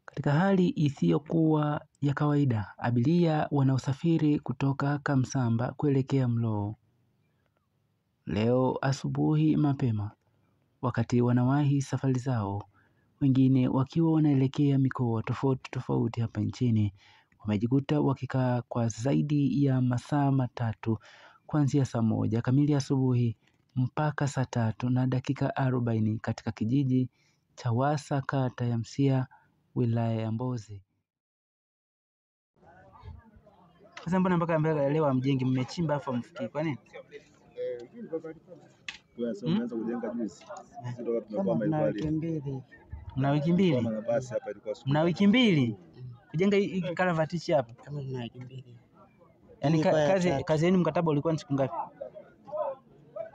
Katika hali isiyokuwa ya kawaida, abiria wanaosafiri kutoka Kamsamba kuelekea Mlowo leo asubuhi mapema, wakati wanawahi safari zao, wengine wakiwa wanaelekea mikoa tofauti tofauti hapa nchini, wamejikuta wakikaa kwa zaidi ya masaa 3 kuanzia saa 1 kamili asubuhi mpaka saa 3:40 katika kijiji cha Wasa, kata ya Msia, wilaya ya Mbozi. Sasa mbona mpaka leo hamjengi? Mmechimba afa mfikii, kwa nini? Mna wiki mbili. Mna wiki mbili kujenga hii karavati hapa. Kama tuna wiki mbili. Yaani kazi yenu mkataba ulikuwa ni siku ngapi?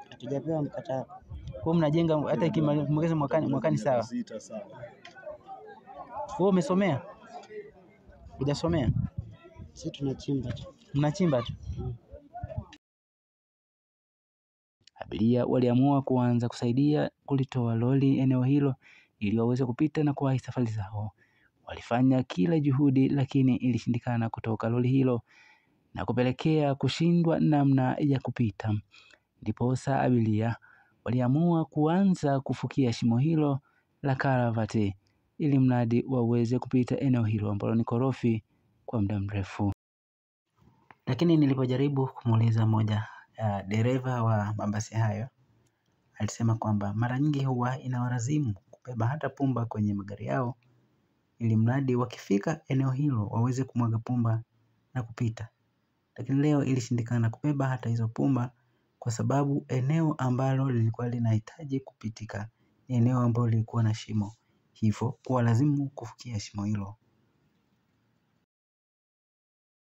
Hatujapewa mkataba. Kwa mnajenga hata ikimaliza mwakani sawa. Wewe umesomea? Hujasomea? Sisi tunachimba tu. Mnachimba tu. Abiria waliamua kuanza kusaidia kulitoa lori eneo hilo ili waweze kupita na kuwahi safari zao. Walifanya kila juhudi lakini ilishindikana kutoka lori hilo na kupelekea kushindwa namna ya kupita. Ndiposa abiria waliamua kuanza kufukia shimo hilo la karavati ili mradi waweze kupita eneo hilo ambalo ni korofi kwa muda mrefu. Lakini nilipojaribu kumuuliza moja dereva wa mabasi hayo, alisema kwamba mara nyingi huwa inawalazimu kubeba hata pumba kwenye magari yao ili mradi wakifika eneo hilo waweze kumwaga pumba na kupita. Lakini leo ilishindikana kubeba hata hizo pumba kwa sababu eneo ambalo lilikuwa linahitaji kupitika ni eneo ambalo lilikuwa na shimo, hivyo kuwa lazimu kufukia shimo hilo.